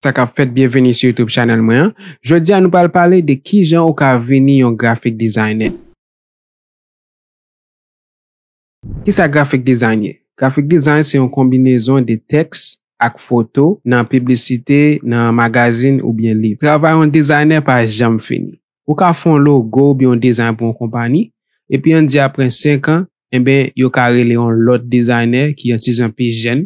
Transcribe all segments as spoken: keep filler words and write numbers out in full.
Sa k ap fèt, byenveni sou YouTube channel mwen an. Jodi a nou pral pale de kijan ou ka vini yon graphic designer. Kisa graphic design ye? Graphic design se yon konbinezon de tèks ak foto nan piblisite, nan magazin oubyen liv. Travay yon dizayner pa janm fini. Ou ka fè yon logo oubyen yon dizay pou yon konpani, epi ann di apre senk an, enben, yo ka rele yon lòt dizayner ki yon ti jan pi jèn,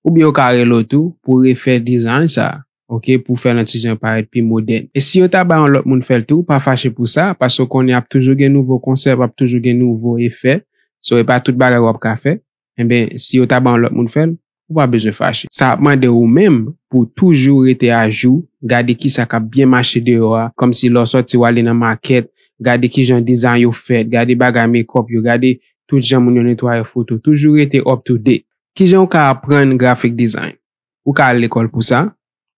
oubyen yo ka rele w tou pou refè dizay sa, ok, pou fè l yon ti jan parèt pi modèn. E si yo ta bay yon lòt moun fè l tou, pa fache pou sa, paske w konnen ap toujou gen nouvo konsèp, ap toujou gen nouvo efè. So, e pa tout bagay w ap ka fè. Enben, si yo ta bay yon lòt moun fè l, ou pa bezwen fache. Sa ap mande ou menm pou toujou rete ajou, gade kisa k ap byen mache deyò a, kòmsi lè w sòti w ale nan makèt, gade kijan dizay yo fèt, gade bagay makeup yo, gade tout jan moun yo netwaye foto. Toujou rete up to date. Kijan ou ka aprann graphic design? Ou ka al lekòl pou sa,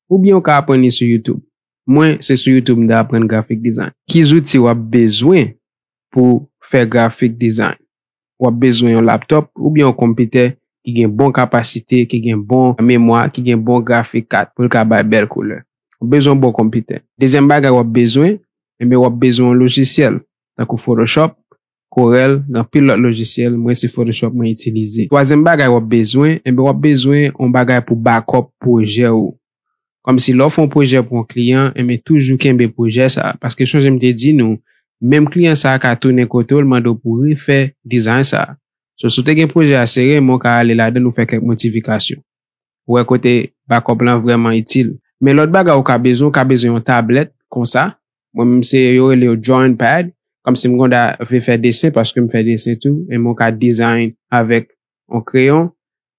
oubyen ou ka aprann li sou YouTube. Mwen, se sou YouTube m te aprann graphic design. Ki zouti w ap bezwen pou fè graphic design? W ap bezwen yon laptop oubyen yon konpitè ki gen bon kapasite, ki gen bon memwa, ki gen bon graphic card pou l ka bay bèl koulè. W ap bezwen yon bon konpitè. Dezyèm bagay w ap bezwen, enben, w ap bezwen yon lojisyèl, tankou Photoshop, Corel, gen anpil lòt lojisyèl, mwen se Photoshop mwen itilize. Twazyèm bagay w ap bezwen, enben, w ap bezwen yon bagay pou backup pwojè ou. Kòmsi lè w fè yon pwojè pou yon kliyan, enben, toujou kenbe pwojè sa a. Paske sonje m te di nou, menm kliyan sa a ka tounen kote w, l mande w pou refè dizay sa a. So, si w te gen pwojè a sere, men w ka ale ladan l, ou fè kèk modifikasyon. Ou wè kote backup lan vrèman itil. Men lòt bagay ou ka bezwen, ou ka bezwen yon tablèt konsa. Mwen menm se yo rele yo drawing pad. Kòmsi m konn ta vle fè desen, paske m fè desen tou, e mwen ka design avèk yon kreyon,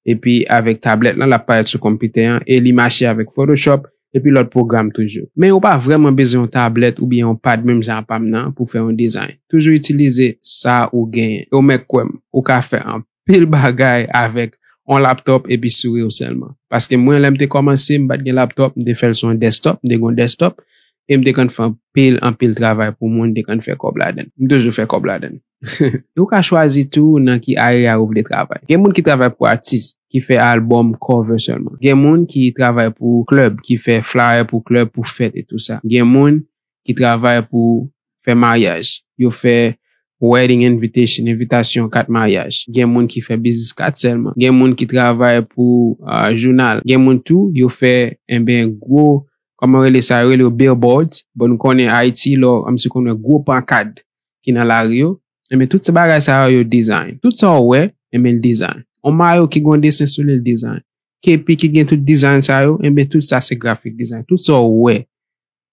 epi avèk tablèt lan, l ap parèt sou konpitè an, e li mache avèk Photoshop, epi lòt pwogram toujou. Men ou pa vrèman bezwen yon tablèt oubyen yon pad menm jan a pa m nan pou fè yon dizay. Toujou itilize sa ou genyen. E ou mèt kwè m, ou ka fè anpil bagay avèk yon laptop epi souri w sèlman. Paske mwen, lè m te kòmanse, m pa t gen laptop, m te fè l sou yon desktop, m te gen yon desktop, e m te konn fè anpil, anpil travay pou moun, m te konn fè kòb ladan l. M toujou fè kòb ladan l. E ou ka chwazi tou nan ki area ou vle travay. Gen moun ki travay pou atis, ki fè album cover sèlman. Gen moun ki travay pou club, ki fè flyer pou club, pou fèt e tou sa. Gen moun ki travay pou fè maryaj. Yo fè wedding invitation, envitasyon kat maryaj. Gen moun ki fè business card sèlman. Gen moun ki travay pou, ah, jounal. Gen moun tou, yo fè, enben, gwo, kòman rele sa, yo rele yo billboard. Bon, nou konnen Ayiti, lò, kòmsi konnen gwo pankad ki nan lari yo. Enben, tout se bagay sa yo, yo design. Tout sa w wè, enben, l design. On mayo ki gon desen sou li, l design. Kepi ki gen tout design sa yo, enben, tout sa se graphic design. Tout sa w wè,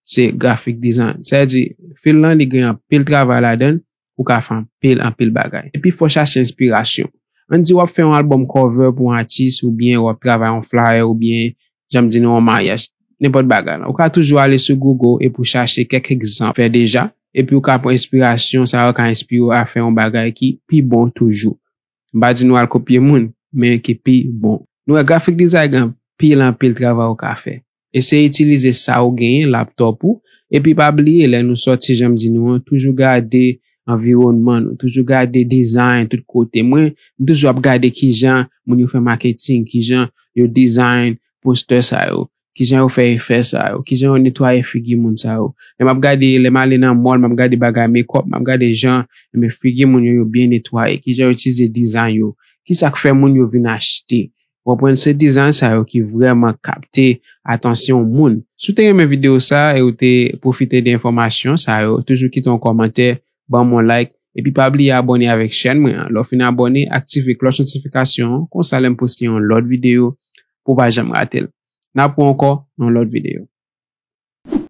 se graphic design. Sa vle di, field lan, li gen anpil travay ladan l, ou ka fè anpil, anpil bagay. Epi, fò w chache enspirasyon. Ann di w ap fè yon album cover pou yon atis, oubyen w ap travay yon flyer, oubyen, jan m di nou, yon maryaj, nenpòt bagay la. Ou ka toujou ale sou Google epi w chache kèk egzanp fè deja, epi ou ka pran enspirasyon, sa yo ka enspire w a fè yon bagay ki pi bon toujou. M pa di nou al kopye moun, men ki pi bon. Nou wè, graphic design gen anpil, anpil travay ou ka fè. Eseye itilize sa ou genyen, laptop ou, epi pa bliye, lè nou sòti, jan m di nou an, toujou gade anviwònman nou, toujou gade design tout kote. Mwen, m toujou ap gade kijan moun yo fè marketing, kijan yo design poster sa yo, kijan yo fè efè sa yo, kijan yo netwaye figi moun sa yo. Lè m ap gade, lè m ale nan mall, m ap gade bagay makeup, m ap gade jan, enben, figi moun yo, yo byen netwaye, kijan yo itilize design yo, kisa k fè moun yo vin achte. Ou konprann, se design sa yo ki vrèman kapte atansyon moun. Si w te renmen videyo sa e ou te pwofite de enfòmasyon sa yo, toujou kite yon kòmantè, ban m yon like, epi pa bliye abòne avèk chèn mwen an. Lè w fin abòne, aktive klòch notifikasyon an, konsa lè m poste yon lòt videyo, pou w pa janm rate l. N ap wè ankò nan yon lòt videyo.